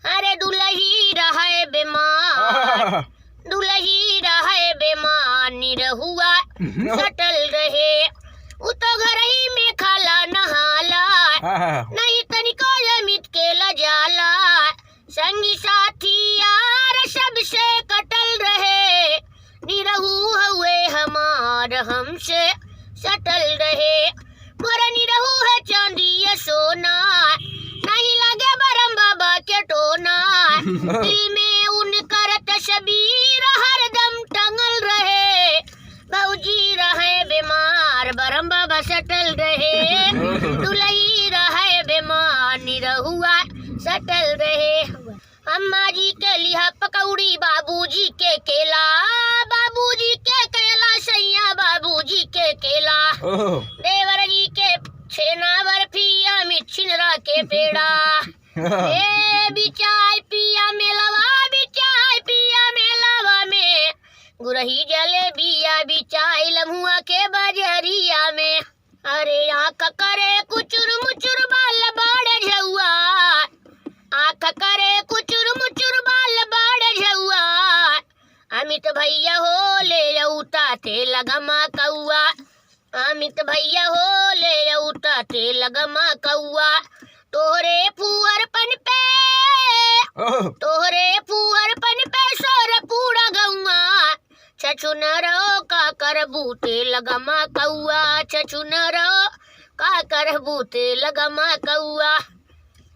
अरे दुलही रहे बीमार, दुलही रहे बेमान, निरहुआ सटल रहे। उ तो घर ही में खाला नहाला, नहीं तनिको अमित के लजाला। संगी साथी यार सबसे कटल रहे, निरहू हुए हमार हमसे सटल रहे। मोर निरहू है चांदी या सोना, नहीं लगे बरम बाबा के टोना। दिल में उनकर तस्वीर हरदम टंगल रहे, भौजी रहे बीमार बरम बाबा सटल रहे। दुलही रहे बीमार निरहुआ सटल रहे। अम्मा जी के लिहा पकौड़ी, बाबूजी के केला, बाबूजी के केला सैया बाबूजी के केला। देवर जी के छेना बर्फी, अमित छिनरा के पेड़ा। ए बिचाय पिया मेलवा, बिचाय पिया मेलवा में गुरही जलेबिया बिचाई लम्हुआ के बजरिया में। अरे आँख करे कुचुर मुचुर बाल बाड़ झुआ, आँख करे कुचुर मुचुर बाल बाड़ झुआ। अमित भैया हो ले उता ते लगमा कौआ, अमित भैया हो ले उता ते लगमा कौआ। तोहरे फुहरपन पे, तोहरे फुहरपन पे सोर पूरा गौआ। छछुनरो का करबूते लगमा कौआ, छछुनरो का करबूते लगमा कौआ।